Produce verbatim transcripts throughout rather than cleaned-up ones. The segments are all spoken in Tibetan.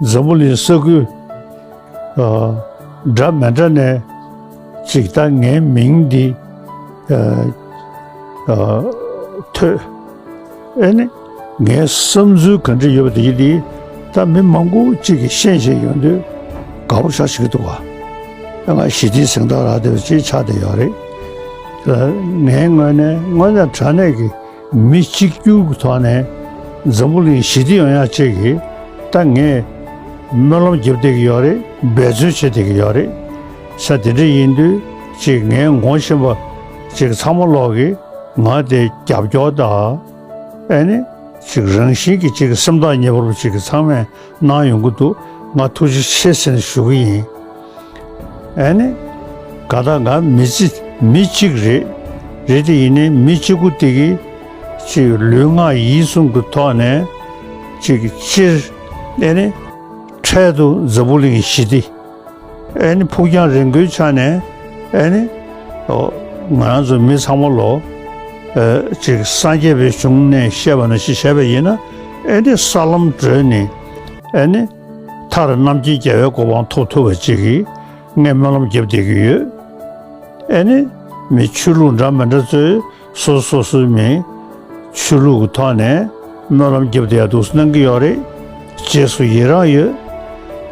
འཛམ་བུ་གླིང་ས་ཁུལ་ཨ་འདྲ་མི་འདྲ་ནས་ཅིག་ད་ངའི་མིང་འདི་ཨ་ཨ་ཐོས། ཨེ་ནི་ངའི་བསམ་ཚུལ་ག་འདྲ་ཡོད་པ་དེ་འདི་ད་མི་མང་པོ་ཅིག་གིས་ཤེས་བཞིན་ཡོང་དུས་དགའ་པོ་ཞེ་དྲག་འདུག་ག་ཨ་ང་ཞི་བདེའི་གཟེངས་རྟགས་རག་བསྡད་པ་ཅིག་ཆགས་བསྡད་ཡོད་རེད། ཨ་ངའི་ངོས་ནས་དངོས་གནས་དྲང་གནས་ཀྱི་མི་གཅིག་གྱུར་གྱི་ཐོག་ནས་འཛམ་བུ་གླིང་ཞི་བདེ་ཡོང་ཡག་ཅིག་གི་ད་ངས་སྨོན་ལམ་རྒྱབ་བསྡད་ཀྱི་ཡོད་རེད། འབད་བརྩོན་བྱེད་བསྡད་ཀྱི་ཡོད་རེད། ས་དེ་འདྲ་ཡིན་དུས་ཅིག་ངའི་ངོ་ཤེས་པ་ཅིག་ཚང་མ་ལོག་གིས་ང་དེ་རྒྱབ་སྐྱོར་དང་ཨེ་ནི་ཅིག་རང་བཞིན་གྱི་ཅིག་སེམས་ཐག་ཉེ་བོ་ཅིག་ཚང་མས་གནང་ཡོང་གི་འདུག་ང་ཐུགས་རྗེ་ཆེ་ཟེར་ནས་ཞུ་གི་ཡིན། ཨེ་ནི། ག་ད་ང་མི་ཚེ་མི་གཅིག་རེད། རེད་དེ་ཡིན་ནའི་མི་གཅིག་པུ་དེ་གིས་ཅིག་ལུས་ངག་ཡིད་གསུམ་གྱི་ཐོག་ནས་ཅིག་སྤྱིར་ཨེ་ནི་འཕྲལ་དུ་འཛམ་བུ་གླིང་ཞི་བདེ་ཨེ་ནི་ཕུགས་རྒྱང་རིང་པོའི་ཆ་ནས་ཨེ་ནི་ཨོ་ང་རང་ཚོ་མི་ཚང་མ་ལོ་ཨེ་ཅིག་སངས་རྒྱས་པའི་གཞུང་ནས་བཤད་པ་ནང་བཞིན་བྱས་པ་ཡིན་ན་ཨེ་ནི་ས་ལམ་བགྲོད་ནས་ཨེ་ནི། མཐར་རྣམ་མཁྱེན་རྒྱལ་བའི་གོ་འཕང་ཐོབ་ཐུབ་པ་ཅིག་གི་ངས་སྨོན་ལམ་རྒྱབ་བསྡད་ཀྱི་ཡོད། ཨེ་ནི། མི་ཆོས་ལུགས་འདྲ་མི་འདྲ་ཚོས་སོ་སོ་སོའི་མི་ཆོས་ལུགས་ཀྱི་ཐོག་ནས་སྨོན་ལམ་རྒྱབ་བསྡད་ཡག་འདུག་སེ་གནང་གི་ཡོད་རེད། རྗེས་སུ་ཡི་རང་ཡོད།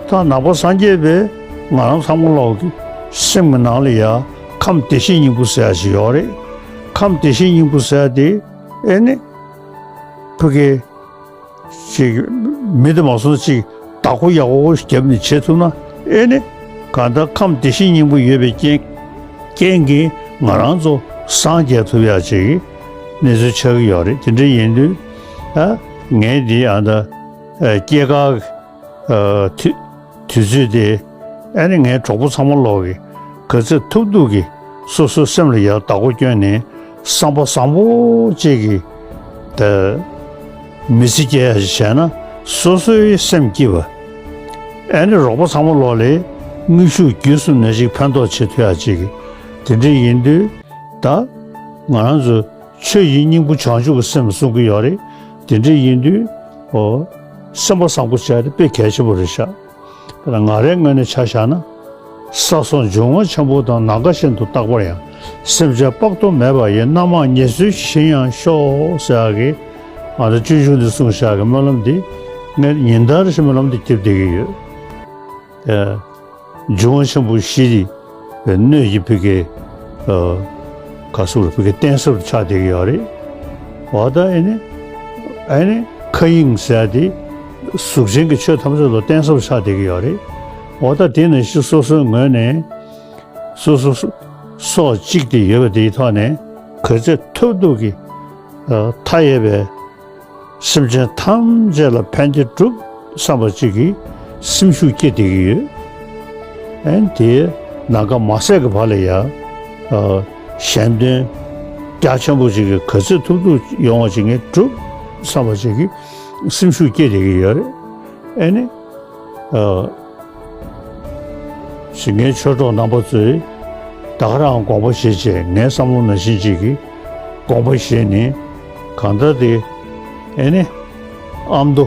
ད་ནང་པ་སངས་རྒྱས་པས་ང་རང་ཚང་མ་ལོག་གི་སེམས་ཀྱི་ནང་ལ་ཡ་ཁམས་བདེ་གཤེགས་སྙིང་པོ་ཟེར་ཡག་ཅིག་ཡོད་རེད། ཁམས་བདེ་གཤེགས་སྙིང་པོ་ཟེར་ཡག་དེ་ཨེ་ནི། ཕ་གི་ཅིག་མི་དེ་མ་སོང་ཅིག་བདག་པོ་ཡག་པོ་བརྒྱབ་ནས་བྱེད་ཐུབ་ན་ཨེ་ནི་གང་ལྟར་ཁམས་བདེ་གཤེགས་སྙིང་པོ་ཡོད་པའི་རྐྱེན་རྐྱེན་གྱིས་ང་རང་ཚོ་སངས་རྒྱས་ཐུབ་ཡག་ཅིག་གནས་ཚུལ་ཆགས་ཀྱི་ཡོད་རེད། དེ་འདྲ་ཡིན་དུས་ཨ་ངས་འདི་ཨ་ད་ཨ་སྐྱེས་སྐར་ཨ་དུས་དུས་ཚོད་དེ་ཨ་ནི་ངའི་གྲོགས་པོ་ཚང་མ་ལོག་གིས་ག་ཚོད་ཐུབ་ཐུབ་ཀྱིས་སོ་སོའི་སེམས་ལ་ཡར་བདག་པོ་བསྐྱོན་ནས་བསམ་པ་བཟང་པོ་ཅིག་གིས་ད་མི་ཚེ་སྐྱེལ་ཡག་ཅིག་བྱས་ན་སོ་སོའི་སེམས་སྐྱིད་པ། ཨ་ནི་རོགས་པ་ཚང་མ་ལོག་ལ་དངོས་ཤུགས་བརྒྱུད་གསུམ་ནང་བཞིན་ཕན་ཐོགས་བྱེད་ཐུབ་ཡག་ཅིག་གིས་དེ་འདྲ་ཡིན་དུས་ད་ང་རང་ཚོ་ཆོས་ཡི་སྙིང་པོ་བྱང་ཆུབ་ཀྱི་སེམས་གསུང་གི་ཡོད་རེད། དེ་འདྲ་ཡིན་དུས་ཨོ་སེམས་པ་བཟང་པོ་བྱས་ཏེ་དཔེ་གལ་ཆེན་པོ་རེད་ཤག་ང་རའི་ངོས་ནས་ཆ་བཞག་ན། ས་སོགས་འབྱུང་བ་ཆེན་པོ་དང་ནམ་མཁའ་བཞིན་དུ་རྟག་པར་ཡང་། སེམས་ཅན་དཔག་ཏུ་མེད་པ་ཡི། རྣམ་མང་ཉེར་འཚོའི་ཞིང་ཡང་ཤོག་ཟེར་ཡག་གི་ང་ཚོ་སྤྱོད་འཇུག་འདི་གསུངས་བཞག་གི་སྨོན་ལམ་འདི་ངས་ཉིན་ལྟར་བཞིན་སྨོན་ལམ་འདི་རྒྱབ་བསྡད་ཀྱི་ཡོད། ཨེ། འབྱུང་བ་ཆེན་པོ་བཞི་ཡི་སྣོད་ཀྱི་ཕ་གི་ཨ་ག་ཟེར་ཕ་གི་རྟེན་གསར་དུ་ཆགས་བསྡད་ཀྱི་ཡོད་རེད། འོ་ད་ཨེ་ནི་ཨེ་ནི་མཁའ་དབྱིངས་ཟེར་ཡག་དེ་གཟུགས་ཅན་གྱི་ཆོས་ཐམས་ཅད་ལ་རྟེན་གསར་དུ་ཆགས་བསྡད་ཀྱི་ཡོད་རེད། འོ་ད་དེ་ནང་བཞིན་སོ་སོའི་ངོས་ནས་སོ་སོ་སོ་སོ་གཅིག་དེ་ཡོད་པ་དེའི་ཐོག་ནས་ག་ཚོད་ཐུབ་ཐུབ་ཀྱིས་ཨ་མཐའ་ཡས་པའི་སེམས་ཅན་ཐམས་ཅད་ལ་ཕན་བདེ་སྒྲུབ་བསམ་པ་ཅིག་གིས་སེམས་ཤུགས་སྐྱེད་བསྡད་ཀྱི་ཡོད། ཨན་དེ་ནམ་མཁའ་མ་ཟད་ཀྱི་བར་ལ་ཡང་ཨ་གཞན་དོན་རྒྱ་ཆེན་པོ་ཅིག་གིས་ག་ཚོད་ཐུབ་ཐུབ་ཡོང་བ་ཅིག་ངས་སྒྲུབ་བསམ་པ་ཅིག་གིས་སེམས་ཤུགས་སྐྱེད་བསྡད་ཀྱི་ཡོད་རེད། ཨེ་ནི། ཨ། ཞིག་ངའི་ཆོས་གྲོགས་རྣམ་པ་ཚོས་ད་ག་རང་དགོངས་པ་བཞེས་བྱས་ངའི་བསམ་བློ་ནང་བཞིན་ཅིག་གིས་དགོངས་པ་བཞེས་ནས་གང་ལྟར་དེ་ཨེ་ནི་ཨ་མདོ་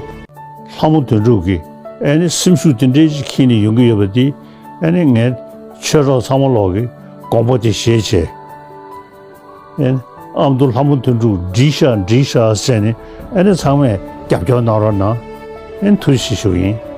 ལྷ་མོ་དོན་གྲུབ་ཀྱིས་ཨེ་ནི་སེམས་ཤུགས་དེ་འདྲའི་ཅིག་ཁྱེར་ནས་ཡོང་གི་ཡོད་པ་འདི་ཨེ་ནི་ངའི་ཆོས་གྲོགས་ཚང་མ་ལོག་གིས་དགོངས་པ་དེ་བཞེས་བྱས། ཨེ་ནི་ཨ་མདོ་ལྷ་མོ་དོན་གྲུབ་འགྲིག་ཤག་འགྲིག་ཤག་ཟེར་ནས་ཨེ་ནི་ཚང་མས་རྒྱབ་སྐྱོར་གནང་རོགས་གནང་། ཨེ་ནི་ཐུགས་རྗེ་ཆེ་ཞུ་གི་ཡིན།